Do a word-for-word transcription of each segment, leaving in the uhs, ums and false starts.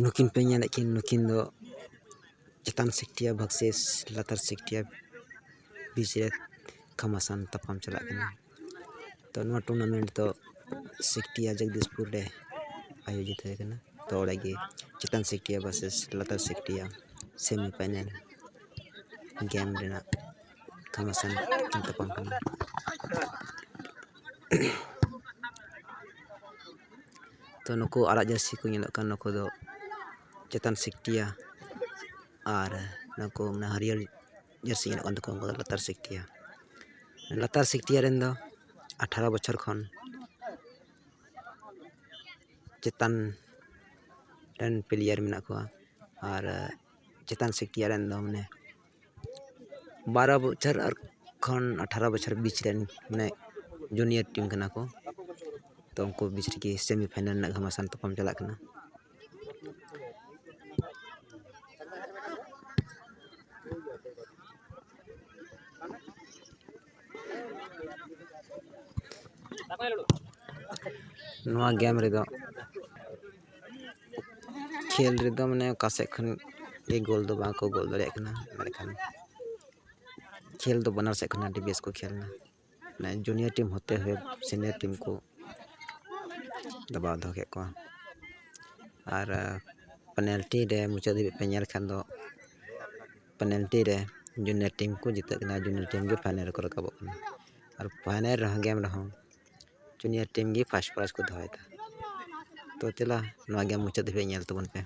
ᱱᱩᱠᱤᱱ ᱯᱮ ᱧᱮᱞᱮᱫ ᱠᱤᱱ, ᱱᱩᱠᱤᱱ ᱫᱚ ᱪᱮᱛᱟᱱ ᱥᱤᱠᱴᱤᱭᱟ versus ᱞᱟᱛᱟᱨ ᱥᱤᱠᱴᱤᱭᱟ ᱵᱤᱪ ᱨᱮ ᱜᱷᱟᱢᱟᱥᱟᱱ ᱛᱟᱯᱟᱢ ᱪᱟᱞᱟᱜ ᱠᱟᱱᱟ᱾ ᱛᱚ, ᱱᱚᱣᱟ tournament ᱫᱚ ᱥᱤᱠᱴᱤᱭᱟ ᱡᱚᱜᱽᱫᱤᱥᱯᱩᱨ ᱨᱮ ᱟᱭᱳᱡᱤᱛ ᱦᱩᱭ ᱠᱟᱱᱟ᱾ ᱛᱚ, ᱚᱸᱰᱮ ᱜᱮ ᱪᱮᱛᱟᱱ ᱥᱤᱠᱴᱤᱭᱟ versus ᱞᱟᱛᱟᱨ ᱥᱤᱠᱴᱤᱭᱟ semi final game ᱨᱮᱱᱟᱜ ᱜᱷᱟᱢᱟᱥᱟᱱ ᱛᱟᱯᱟᱢ ᱠᱟᱱᱟ᱾ ᱛᱚ, ᱱᱩᱠᱩ ᱟᱨᱟᱜ ᱡᱟᱹᱨᱥᱤ ᱠᱚ ᱧᱮᱞᱚᱜ ᱠᱟᱱ, ᱱᱩᱠᱩ ᱫᱚ ᱪᱮᱛᱟᱱ ᱥᱤᱠᱴᱤᱭᱟ, ᱟᱨ ᱱᱩᱠᱩ ᱢᱟᱱᱮ ᱦᱟᱹᱨᱭᱟᱹᱲ ᱡᱟᱹᱨᱥᱤ ᱧᱮᱞᱚᱜ ᱠᱟᱱ ᱛᱟᱠᱚᱣᱟ, ᱩᱱᱠᱩ ᱫᱚ ᱞᱟᱛᱟᱨ ᱥᱤᱠᱴᱤᱭᱟ᱾ ᱞᱟᱛᱟᱨ ᱥᱤᱠᱴᱤᱭᱟ ᱨᱮᱱ ᱫᱚ ᱟᱴᱷᱟᱨᱚ ᱵᱚᱪᱷᱚᱨ ᱠᱷᱚᱱ ᱪᱮᱛᱟᱱ ᱨᱮᱱ player ᱢᱮᱱᱟᱜ ᱠᱚᱣᱟ, ᱟᱨ ᱪᱮᱛᱟᱱ ᱥᱤᱠᱴᱤᱭᱟ ᱨᱮᱱ ᱫᱚ ᱢᱟᱱᱮ ᱵᱟᱨᱚ ᱵᱚᱪᱷᱚᱨ ᱟᱨ ᱠᱷᱚᱱ ᱟᱴᱷᱟᱨᱚ ᱵᱚᱪᱷᱚᱨ ᱵᱤᱪ ᱨᱮᱱ, ᱢᱟᱱᱮ junior team ᱠᱟᱱᱟ ᱠᱚ᱾ ᱛᱚ, ᱩᱱᱠᱩ ᱵᱤᱪ ᱨᱮᱜᱮ semi final ᱨᱮᱱᱟᱜ ᱜᱷᱟᱢᱟᱥᱟᱱ ᱛᱟᱯᱟᱢ ᱪᱟᱞᱟᱜ ᱠᱟᱱᱟ᱾ ᱱᱚᱣᱟ game ᱨᱮᱫᱚ, ᱠᱷᱮᱞ ᱨᱮᱫᱚ ᱢᱟᱱᱮ ᱚᱠᱟ ᱥᱮᱫ ᱠᱷᱚᱱ ᱜᱮ ᱜᱳᱞ ᱫᱚ ᱵᱟᱝ ᱠᱚ ᱜᱳᱞ ᱫᱟᱲᱮᱭᱟᱜ ᱠᱟᱱᱟ, ᱢᱮᱱᱠᱷᱟᱱ ᱠᱷᱮᱞ ᱫᱚ ᱵᱟᱱᱟᱨ ᱥᱮᱫ ᱠᱷᱚᱱ ᱟᱹᱰᱤ ᱵᱮᱥ ᱠᱚ ᱠᱷᱮᱞ ᱮᱱᱟ᱾ ᱢᱟᱱᱮ junior team ᱦᱚᱛᱮ ᱦᱩᱭ senior team ᱠᱚ ᱫᱟᱵᱟᱣ ᱫᱚᱦᱚ ᱠᱮᱫ ᱠᱚᱣᱟ᱾ ᱟᱨ, ᱟᱸ, penalty ᱨᱮ ᱢᱩᱪᱟᱹᱫ ᱫᱷᱟᱹᱵᱤᱡ ᱯᱮ ᱧᱮᱞ ᱠᱷᱟᱱ ᱫᱚ, penalty ᱨᱮ junior team ᱠᱚ ᱡᱤᱛᱟᱹᱜ ᱠᱟᱱᱟ, junior team ᱜᱮ final ᱨᱮᱠᱚ ᱨᱟᱠᱟᱵᱚᱜ ᱠᱟᱱᱟ᱾ ᱟᱨ final ᱨᱮᱦᱚᱸ, game ᱨᱮᱦᱚᱸ junior team ᱜᱮ first prize ᱠᱚ ᱫᱚᱦᱚᱭᱮᱫᱟ᱾ ᱛᱚ ᱪᱚᱞᱚ, ᱱᱚᱣᱟ game ᱢᱩᱪᱟᱹᱫ ᱫᱷᱟᱹᱵᱤᱡ ᱧᱮᱞ ᱛᱟᱵᱚᱱ ᱯᱮ᱾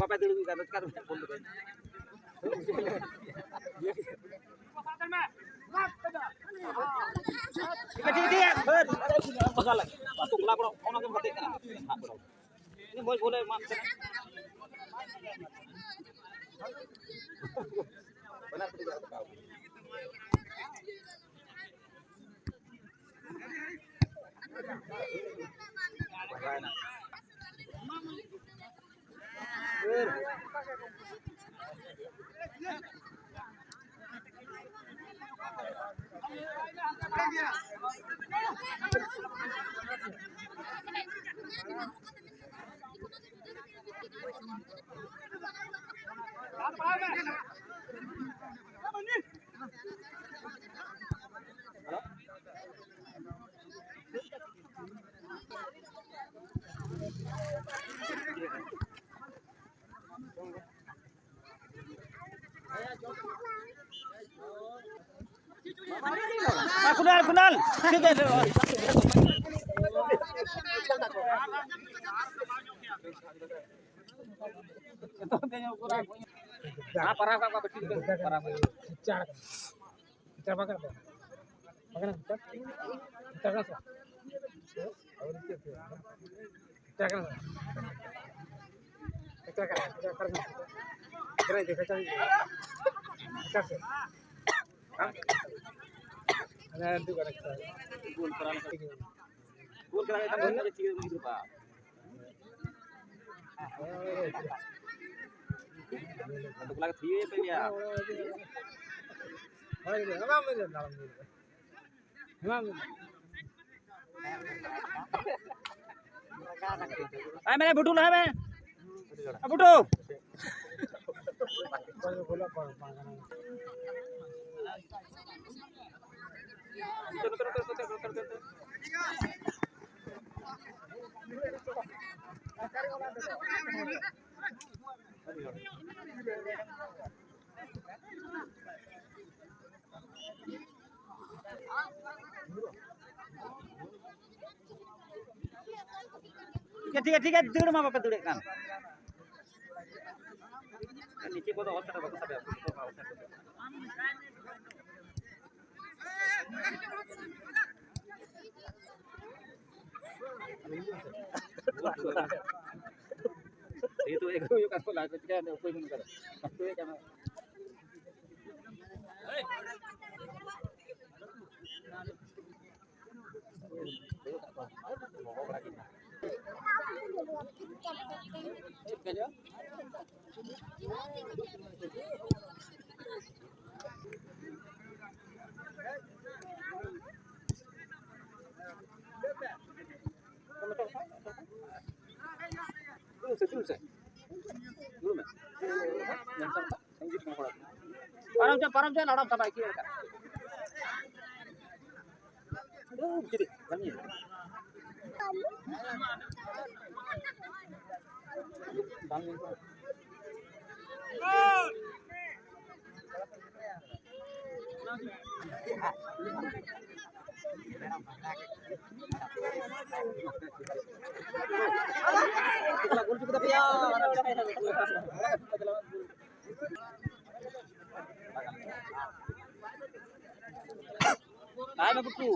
ᱵᱟᱯᱮ ᱫᱟᱹᱲ ᱟᱹᱜᱩ ᱠᱟᱫᱟ, ᱪᱤᱠᱟ ᱛᱮᱯᱮ ᱵᱚᱞ ᱞᱮᱫᱟ? ᱴᱷᱤᱠ ᱜᱮᱭᱟ, ᱴᱷᱤᱠ ᱜᱮᱭᱟ᱾ ᱦᱟᱹᱨ᱾ ᱵᱟᱥᱟ ᱞᱟᱜ᱾ ᱟᱛᱳ ᱴᱚᱞᱟ ᱠᱚᱨᱮ ᱚᱱᱟ ᱜᱮᱢ ᱜᱟᱛᱮᱜ ᱠᱟᱱᱟ᱾ ᱦᱟᱸᱜ ᱵᱚᱞ᱾ ᱤᱱᱟᱹ ᱢᱚᱡᱽ ᱵᱚᱞᱮ ᱮᱢᱟᱢ ᱠᱟᱱᱟ᱾ ᱵᱟᱱᱟᱨ ᱠᱚ ᱴᱷᱤᱠ ᱜᱮᱭᱟ᱾ ᱠᱩᱱᱟᱞ, ᱠᱩᱱᱟᱞ, ᱴᱷᱤᱠ ᱟᱪᱷᱮ᱾ ᱦᱮᱸ, ᱯᱟᱨᱟ ᱠᱚ, ᱯᱟᱨᱟ ᱠᱚ᱾ ᱪᱟᱵᱟ ᱠᱟᱜ ᱯᱮ᱾ ᱵᱟᱠᱷᱟᱱ ᱪᱟᱵᱟ ᱥᱮ᱾ ᱪᱟᱵᱟ ᱥᱮ᱾ ᱪᱟᱵᱟ ᱥᱮ᱾ ᱟᱨᱮ ᱫᱩ ᱜᱟᱱ ᱮᱠᱥᱚ᱾ ᱜᱳᱞ ᱠᱚᱨᱟᱣ ᱞᱮᱠᱷᱟᱱ, ᱜᱳᱞ ᱠᱚᱨᱟᱣ ᱞᱮᱠᱷᱟᱱ ᱫᱚ ᱪᱤᱠᱟᱹ ᱜᱤᱫᱽᱨᱟᱹ ᱵᱟ᱾ ᱟᱫᱚ ᱠᱚ ᱞᱟᱜᱟ ᱛᱷᱤᱭᱟᱹ ᱯᱮ ᱜᱮᱭᱟ᱾ ᱦᱳᱭ, ᱦᱳᱭ, ᱦᱳᱭ᱾ ᱦᱮᱸ, ᱢᱮ᱾ ᱵᱷᱩᱴᱩ ᱞᱟᱦᱟ ᱢᱮ᱾ ᱵᱷᱩᱴᱩ᱾ ᱴᱷᱤᱠ ᱜᱮᱭᱟ, ᱴᱷᱤᱠ ᱜᱮᱭᱟ, ᱴᱷᱤᱠ ᱜᱮᱭᱟ, ᱫᱟᱹᱲ ᱢᱟ ᱵᱟᱯᱮ ᱫᱟᱹᱲᱮᱫ ᱠᱟᱱ᱾ ᱱᱤᱪᱮ ᱠᱚᱫᱚ ᱚᱥᱟᱨ ᱵᱟᱠᱚ ᱥᱟᱵᱮ᱾ ᱡᱮᱦᱮᱛᱩ ᱮᱜᱽᱨᱳ ᱦᱩᱭᱩᱜ ᱠᱟᱱ ᱛᱟᱵᱚᱱᱟ, ᱪᱤᱠᱟᱹᱭᱟ, ᱩᱯᱟᱹᱭ ᱵᱟᱹᱱᱩᱜ ᱠᱟᱫᱟ᱾ ᱫᱩᱲᱩᱵ ᱢᱮ, ᱫᱩᱲᱩᱵ ᱢᱮ᱾ ᱯᱟᱨᱚᱢ ᱪᱚ, ᱯᱟᱨᱚᱢ ᱪᱚ, ᱞᱟᱲᱟᱢ ᱪᱟᱵᱟ ᱤᱫᱤ ᱞᱮᱠᱟ᱾ ᱫᱩᱲᱩᱵ ᱜᱤᱰᱤ, ᱵᱟᱝ ᱧᱮᱞ᱾ ᱵᱟᱝ ᱧᱮᱞ᱾ ᱛᱟᱦᱮᱱᱟ ᱵᱟᱹᱠᱩ᱾